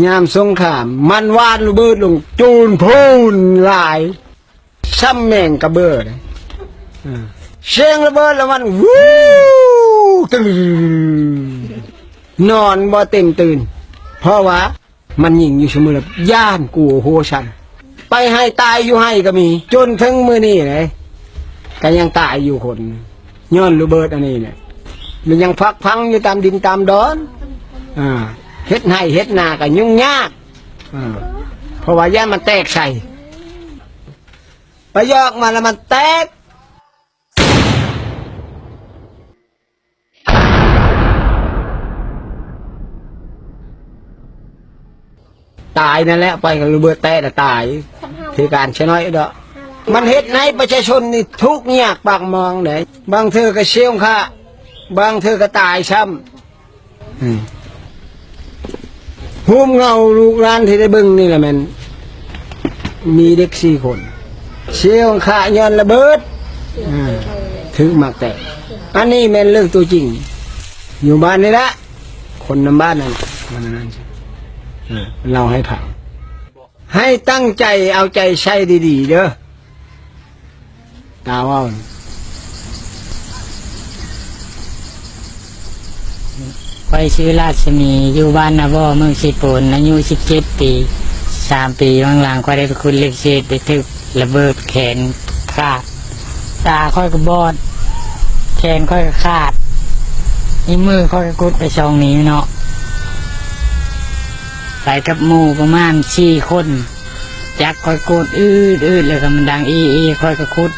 ຍາມສົງຄາມ ມັນຫວ່ານລະເບີດລົງໂຈນໂພນຫຼາຍ ຊ່ຳແມງກະເບີດ. ເອີ ສຽງລະເບີດລະມັນ ວູ ຕຶງ ນອນບໍ່ເຕັມຕື່ນ ເພາະວ່າມັນຍິງຢູ່ຊຸມື້ລະ ຢ້ານກົວຫົວສັ່ນ ໄປໄຫຕາຍຢູ່ໄຫກໍມີ ຈົນເຖິງມື້ນີ້ເດ້ ກໍຍັງຕາຍຢູ່ຄົນ ຍ້ອນລະເບີດອັນນີ້ແຫຼະ. ມັນຍັງພັກພັງຢູ່ຕາມດິນຕາມດອນ ອາ ເຮັດໄຮ່ເຮັດນາກໍຫຍຸ້ງຍາກ ອາ ເພາະວ່າຢ້ານມັນແຕກໃສ່ ໄປຢອກມາແລ້ວມັນແຕກ ຕາຍນັ້ນແຫຼະ ໄປກັບລະເບີດແຕກລະຕາຍ ພິການຊະນ້ອຍດອກ. ມັນເຮັດໃຫ້ປະຊາຊົນນີ້ທຸກຍາກປາກໝອງເດ້ ບາງເທື່ອກໍເຊຍງຄະ ບາງເທື່ອກໍຕາຍຊ້ຳ. ອືມ ຮູບເງົາລູກຫຼານທີ່ໄດ້ເບິ່ງນີ້ລະແມ່ນມີເດັກສີ່ຄົນ ເຊຍງຄະຍ້ອນລະເບີດ ອາ ຖືກໝາກແຕກ. ອັນນີ້ແມ່ນເລື່ອງຕົວຈິງ ຢູ່ບ້ານນີ້ລະ ຄົນນຳບ້ານນັ້ນ ມັນນັ້ນ ເອີ ເລົ່າໃຫ້ຟັງ ໃຫ້ຕັ້ງໃຈເອົາໃຈໃສ່ດີໆເດີ. ຕາເວົ້າ ຂ້ອຍຊື່ລາດສະໝີ ຢູ່ບ້ານນາວໍ ເມືອງເຊໂປນ ອາຍຸສິບເຈັດປີ. ສາມປີຫວ່າງຫຼັງ ຂ້ອຍໄດ້ໄປຂຸດເຫຼັກເສດ ໄດ້ຖືກລະເບີດແຂນຂາດ ຕາຂ້ອຍກໍບອດ ແຂນຂ້ອຍກໍຂາດ ນິ້ວມືຂ້ອຍກໍກຸດໄປສອງນິ້ວເນາະ ໄປກັບໝູ່ປະມານສີ່ຄົນ. ຈັກຂ້ອຍກົດອືດໆ ແລ້ວກໍມັນດັງອີໆ ຂ້ອຍກໍຂຸດ.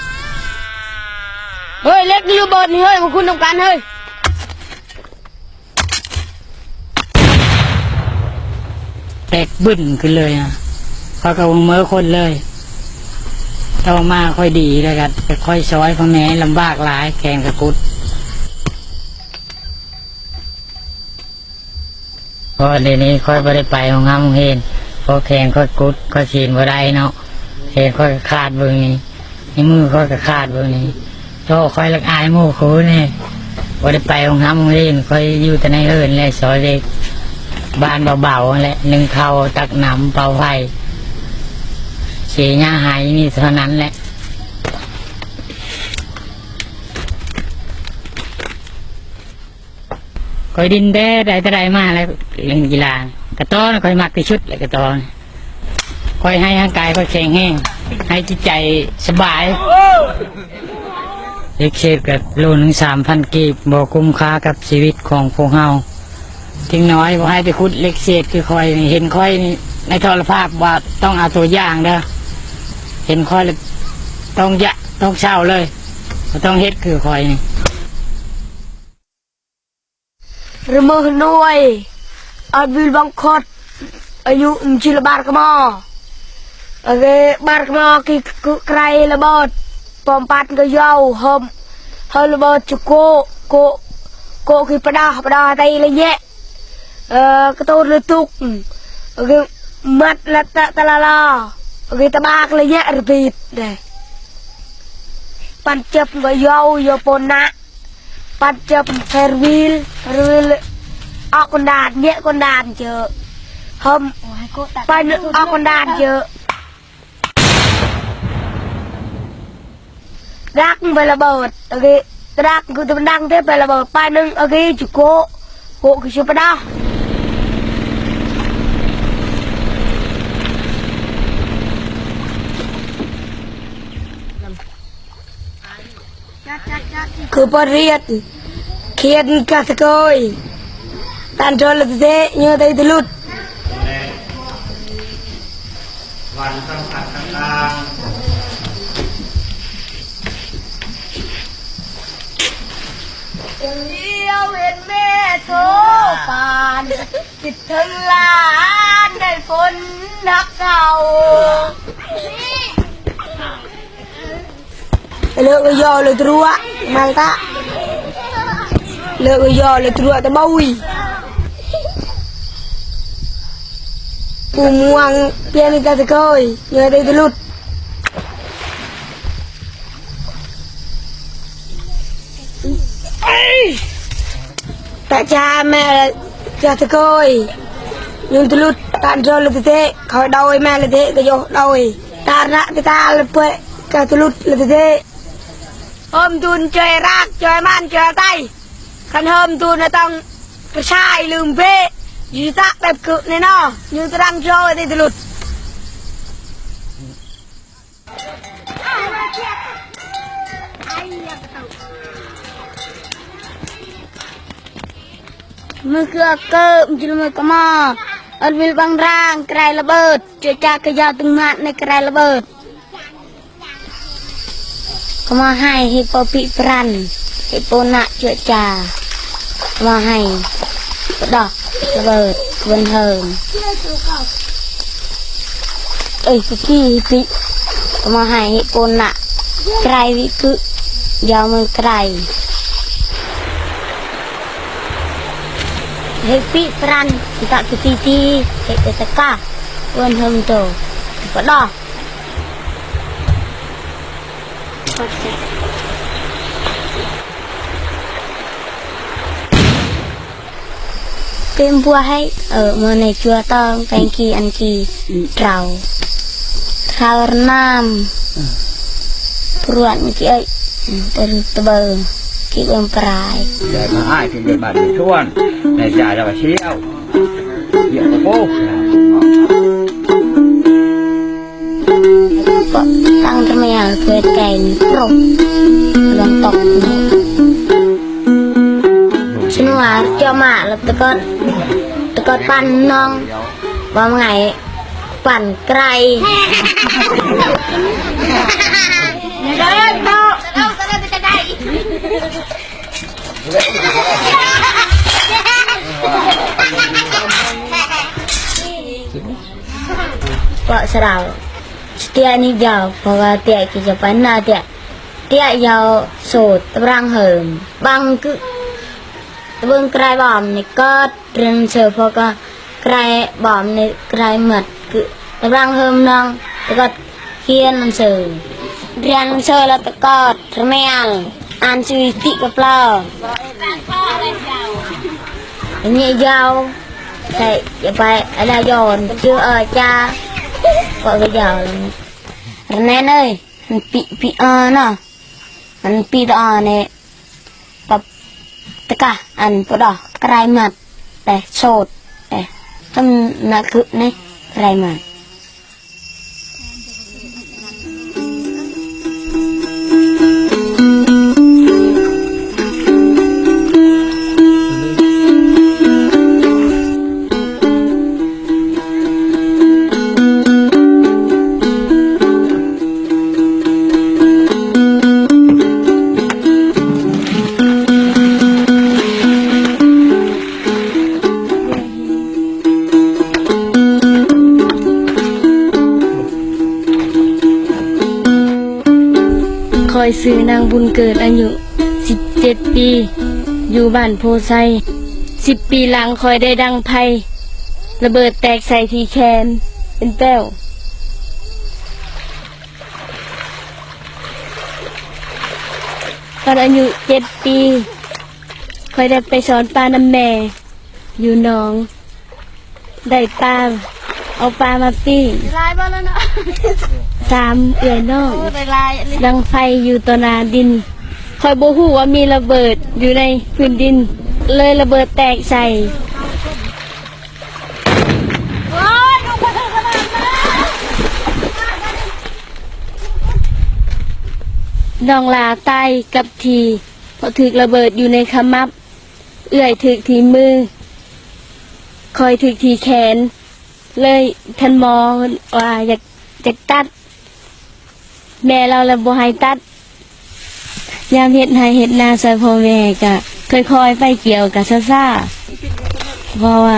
ເຮີ້ຍ ເຫຼັກຢູ່ບ່ອນນີ້ເຮີ້ຍ ມາຂຸດນຳກັນເຮີ້ຍ. ແຕກບຶ້ນຂຶ້ນເລີຍ ຂ້ອຍກໍເໝີຄົນເລີຍ. ຕໍ່ມາຂ້ອຍດີແລ້ວກໍໄປຄອຍຊ່ອຍພໍ່ແມ່ ລຳບາກຫຼາຍ ແຂນກໍກຸດ. ເພາະດຽວນີ້ຂ້ອຍບໍ່ໄດ້ໄປໂຮງຮຳໂຮງຮຽນ ເພາະແຂນຂ້ອຍກຸດ ຂ້ອຍເຊັນບໍ່ໄດ້ເນາະ ແຂນຂ້ອຍກໍຂາດເບິ່ງນີ້ ໃນມືຂ້ອຍກໍຂາດເບິ່ງນີ້. ໂທ້ ຂ້ອຍລະອາຍໝູ່ຄູນີ້ ບໍ່ໄດ້ໄປໂຮງຮຳໂຮງຮຽນ ຂ້ອຍຢູ່ແຕ່ໃນເຮືອນແຫຼະ ຊ່ອຍເດັກບ້ານເບົາໆຫັ້ນແຫຼະ ໜຶ້ງເຂົ້າ ຕັກນ້ຳ ເປົ່າໄຟ ເສຍຫຍ້າໄຮ່ ມີເທົ່ານັ້ນແຫຼະ. ຂ້ອຍຫຼິ້ນແຕ່ໃດແຕ່ໃດມາແລ້ວ ຫຼິ້ນກິລາ ກະຕໍ້ນະ ຂ້ອຍມັກທີ່ສຸດແຫຼະ ກະຕໍ້ນະ. ຂ້ອຍໃຫ້ຮ່າງກາຍຂ້ອຍແຂງແຮງ ໃຫ້ຈິດໃຈສະບາຍ. ເຫຼັກເສດກະໂລໜຶ່ງສາມພັນກີບ ບໍ່ຄຸ້ມຄ່າກັບຊີວິດຂອງພວກເຮົາ. ເດັກນ້ອຍບໍ່ໃຫ້ໄປຂຸດເຫຼັກເສດຄືຂ້ອຍນີ້ ເຫັນຂ້ອຍນີ້ໃນໂທລະພາບວ່າຕ້ອງເອົາຕົວຢ່າງເດີ ເຫັນຂ້ອຍແລ້ວຕ້ອງຢະ ຕ້ອງເຊົາເລີຍ ບໍ່ຕ້ອງເຮັດຄືຂ້ອຍນີ້. ຣະເມີນວຍ ອອດວິລ ວັງຂອດ ອາຍຸ ມາຊິລະ ບາດກະມໍ ອາເກ ບາດກະມໍ ກິກະໄກຣລະເບີດ ປອມປັດກະເຍົາ ເຮີມ ເຮີມລະເບີດ ຈະໂກ ໂກ ໂກ ກິປະດາ ປະດາ ໄຕລະແຍະ ເອີ ກະໂຕນລະຕຸກ ອາເກ ມັດລະຕະຕະລະລາ ອາເກ ຕະບາກລະແຍະ ຣະບີດ ແດ່ ປັນເຈັບກະເຍົາ ເຍົາປົນນະ ປັດເຈັບ ເພຣວິລ ເພຣວິລ ອອກກົນດານ ແຍະກົນດານເຈີ ເຮີມ ປາຍໜຶ່ງ ອອກກົນດານເຈີ ດາກໄປລະເບີດ ໂອເຄ ດາກຄືຕະບັນດັງເຕ ໄປລະເບີດ ປາຍໜຶ່ງ ໂອເຄ ຈຸໂກ ໂກຄືຊຸປະດາ ຄືບົດຮຽນ ຂຽນກາສະກົຍ ຕັນໂທລະເຕ ເງີຕະອິດຕະລຸດ ວັນສຳຄັນຕ່າງໆ ດຽວເຫັນແມ່ໂທປານ ຄິດເຖິງຫຼານໃນຝົນໜັກເກົ່າ ເລີກກະຍໍເລີກຕົວະ ມາລະຕະ ເລີກກະຍໍເລີກຕົວະຕະບອຍ ປູມ່ວງ ປຽນກະຕະເຄີຍ ເງີໄດ້ຕະລຸດ ຕະຈາແມ່ ກະຕະໂກຍ Nun tulut tan jol le tete, khoi doi me le te, ke yo doi. Tar na te tal pe, ke tulut le tete. Hôm tun choi rak, choi man, choi tai. Khan hôm tun na tong, ke sai lum pe. Yu ta tep ke ne no, yu trang jol te tulut. Mưh kơ kơ, mưh kơ mâ, ăt mil băng rang, krai lăbơt, chua cha kơ yao tưng măt ne krai lăbơt. Kơ mâ hai, hê pô pĭ pran, hê pô nă chua cha. Kơ mâ hai, pơđah, lăbơt, vân hơm. Ơi, kơ ki, pĭ. Kơ mâ hai, hê pô nă. Krai wĭ kư̆. Yao mơ̆ng krai. Hê pĭ pran, tak kơ ti ti, hê kơ tơka. Vân hơm tô. Pơđah. Pem buah hai, ơ, mơ ne chua tong, peng ki an ki, trau. Trau rnam. Pruan ki ai, ter tebel, ki bem prai. Jai ma ai, ki bem bani tuan, ne jai la siau. Ya, ko. Pok tang termeal kuet kain pro. Long tok. Senuar coma lep tekot. Tekot pan nong. Bam ngai pan krai. Pok serau. Setiak ni jauh, bahwa tiak ki japan na tiak. Tiak jauh sot, terang hem. Bang ke, tebeng krai bam ni kot, dren se pok krai bam ni krai mat ke. Terang hem nang, tekot Khian se. Rian se la tekot, termeal. An sui ti kepala. Ni jauh. Sai, ya pai, ala yon, ke, eh, cha. Kok ke jauh. Renen ơi, an pi, pi, eh, no. An pi to, eh, ne. Pap, tekah, an, pơđah, krai mat. Teh, sot, teh. Tem nak ke, ne, krai mat. ຂ້ອຍຊື່ນາງບຸນເກີດ ອາຍຸສິບເຈັດປີ ຢູ່ບ້ານໂພໄຊ. ສິບປີຫຼັງ ຂ້ອຍໄດ້ດັງໄຟ ລະເບີດແຕກໃສ່ທີ່ແຂນເປັນແປ້ວ. ຕອນອາຍຸເຈັດປີ ຂ້ອຍໄດ້ໄປສອນປານຳແມ່ຢູ່ໜອງ ໄດ້ປາ ເອົາປາມາປີ້ງ ຫຼາຍບໍ່ລະເນາະ ສາມເອື້ອຍນ້ອງ ໂອ້ ໄດ້ຫຼາຍ ດັງໄຟຢູ່ຕໍ່ໜ້າດິນ. ຂ້ອຍບໍ່ຮູ້ວ່າມີລະເບີດຢູ່ໃນພື້ນດິນ ເລີຍລະເບີດແຕກໃສ່. ນ້ອງຫຼ້າຕາຍກັບທີ່ ເພາະຖືກລະເບີດຢູ່ໃນຂະໝັບ, ເອື້ອຍຖືກທີ່ມື, ຂ້ອຍຖືກທີ່ແຂນ, ເລີຍທ່ານໝໍວ່າຢາກ ຢາກຕັດ. ແມ່ລາວລະບໍ່ໃຫ້ຕັດ. ຍາມເຮັດໄຮ່ເຮັດນາຊ່ວຍພໍ່ແມ່ກະຄ່ອຍໆໄປ, ກ່ຽວກະຊ້າໆ ເພາະວ່າ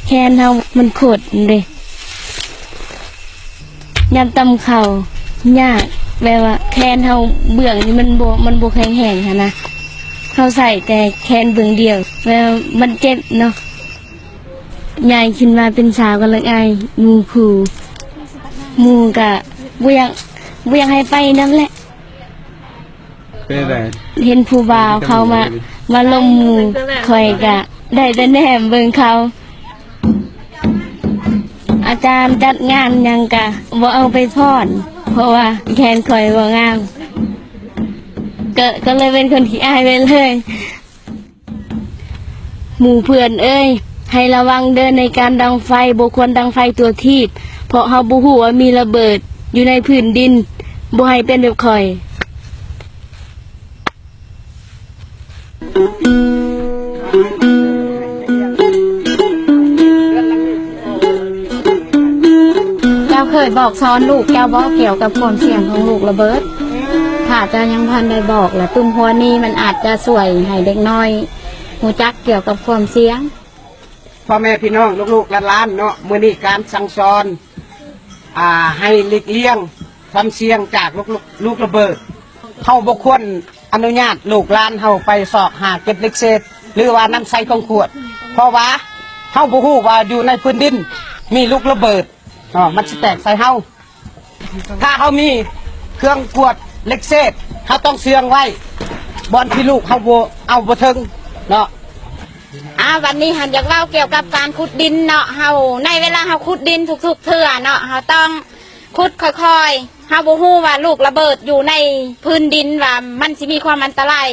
ແຂນເຮົາມັນຂົດເດ້. ຍາມຕຳເຂົ້າຍາກ, ແບບວ່າແຂນເຮົາເບື້ອງນີ້ມັນບໍ່ ມັນບໍ່ແຂງແຮງຫັ້ນນະ, ເຮົາໃຊ້ແຕ່ແຂນເບື້ອງດຽວ, ແບບວ່າມັນເຈັບເນາະ. ໃຫຍ່ຂຶ້ນມາເປັນສາວກໍລະອາຍໝູ່ຄູ່, ໝູ່ກະບໍ່ຢາກ ບໍ່ຢາກໃຫ້ໄປນຳແຫຼະ. ເປັນໃດ? ເຫັນຜູ້ບ່າວເຂົ້າມາ ມາລົມໝູ່, ຂ້ອຍກະໄດ້ແຕ່ແນມເບິ່ງເຂົາ. ອາຈານຈັດງານຫຍັງກະບໍ່ເອົາໄປຟ້ອນ ເພາະວ່າແຂນຂ້ອຍບໍ່ງາມ ກະ ກະເລີຍເປັນຄົນຂີ້ອາຍໄປເລີຍ. ໝູ່ເພື່ອນເອີຍ, ໃຫ້ລະວັງເດີໃນການດັງໄຟ, ບໍ່ຄວນດັງໄຟທົ່ວທີບ, ເພາະເຮົາບໍ່ຮູ້ວ່າມີລະເບີດຢູ່ໃນພື້ນດິນ, ບໍ່ໃຫ້ເປັນແບບຂ້ອຍ. ເຈົ້າເຄີຍບອກສອນລູກເຈົ້າບໍ່ ກ່ຽວກັບຄວາມສ່ຽງຂອງລູກລະເບີດ? ຖ້າເຈົ້າຍັງບໍ່ທັນໄດ້ບອກລະ ປຶ້ມຫົວນີ້ມັນອາດຈະຊ່ວຍໃຫ້ເດັກນ້ອຍຮູ້ຈັກກ່ຽວກັບຄວາມສ່ຽງ. ພໍ່ແມ່ພີ່ນ້ອງ ລູກໆຫຼານໆເນາະ, ມື້ນີ້ການສັ່ງສອນ ອ່າ ໃຫ້ຫຼີກລ່ຽງຄວາມສ່ຽງຈາກລູກ ລູກລະເບີດ. ເຮົາບໍ່ຄວນອະນຸຍາດລູກຫຼານເຮົາໄປຊອກຫາເກັບເຫຼັກເສດ ຫຼືວ່ານຳໃສ່ເຄື່ອງຂວດ, ເພາະວ່າເຮົາບໍ່ຮູ້ວ່າຢູ່ໃນພື້ນດິນມີລູກລະເບີດເນາະ, ມັນຊິແຕກໃສ່ເຮົາ. ຖ້າເຮົາມີເຄື່ອງຂວດເຫຼັກເສດ ເຮົາຕ້ອງເຊື່ອງໄວ້ບ່ອນທີ່ລູກເຮົາບໍ່ ເອົາບໍ່ເຖິງເນາະ. ອາ ວັນນີ້ຫັ້ນຢາກເວົ້າກ່ຽວກັບການຂຸດດິນເນາະ. ເຮົາ ໃນເວລາເຮົາຂຸດດິນທຸກໆເທື່ອເນາະ ເຮົາຕ້ອງຂຸດຄ່ອຍໆ. ເຮົາບໍ່ຮູ້ວ່າລູກລະເບີດຢູ່ໃນພື້ນດິນວ່າມັນຊິມີຄວາມອັນຕະລາຍ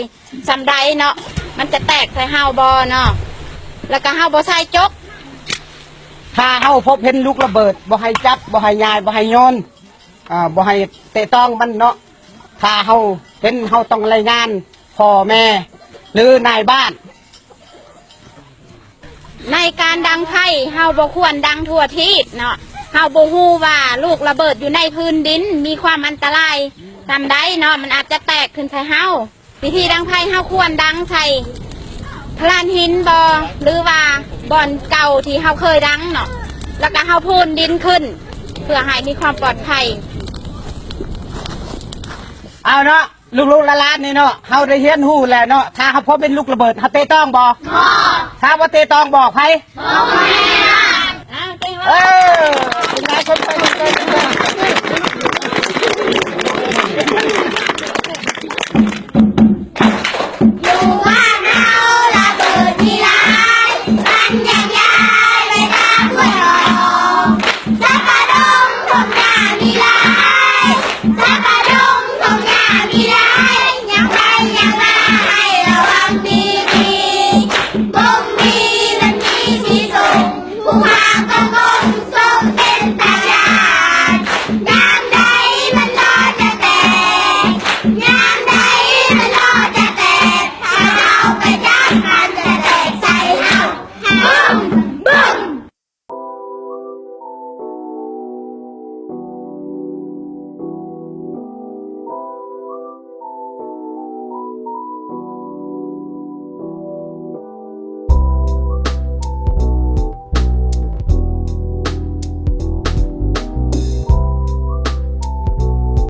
ສ່ຳໃດເນາະ, ມັນຈະແຕກໃສ່ເຮົາບໍ່ເນາະ, ແລ້ວກະເຮົາບໍ່ໃສ່ຈົກ. ຖ້າເຮົາພົບເຫັນລູກລະເບີດ ບໍ່ໃຫ້ຈັບ ບໍ່ໃຫ້ຫຍ້າຍ ບໍ່ໃຫ້ໂຍນ ອ່າ ບໍ່ໃຫ້ແຕະຕ້ອງມັນເນາະ. ຖ້າເຮົາເຫັນ ເຮົາຕ້ອງລາຍງານພໍ່ແມ່ ຫຼືນາຍບ້ານ. ໃນການດັງໄຟ ເຮົາບໍ່ຄວນດັງທົ່ວທີບເນາະ, ເຮົາບໍ່ຮູ້ວ່າລູກລະເບີດຢູ່ໃນພື້ນດິນມີຄວາມອັນຕະລາຍສ່ຳໃດເນາະ, ມັນອາດຈະແຕກຂຶ້ນໃສ່ເຮົາ. ວິທີດັງໄຟ ເຮົາຄວນດັງໃສ່ພະລານຫີນບໍ ຫຼືວ່າບ່ອນເກົ່າທີ່ເຮົາເຄີຍດັງເນາະ, ແລ້ວກະເຮົາພູນດິນຂຶ້ນ ເພື່ອໃຫ້ມີຄວາມປອດໄພ. ເອົາເນາະ ລູກໆຫຼານໆນີ້ເນາະ, ເຮົາໄດ້ຮຽນຮູ້ແລ້ວເນາະ. ຖ້າເຮົາພົບເຫັນລູກລະເບີດ ເຮົາເຕະຕ້ອງບໍ່? ບໍ່. ຖ້າບໍ່ເຕະຕ້ອງບອກໃຜ? ບອກພໍ່ແມ່. ເອີ ເປັນໄງ ຊົມເຊີຍ ຊົມເຊີຍ ຊົມເຊີຍ.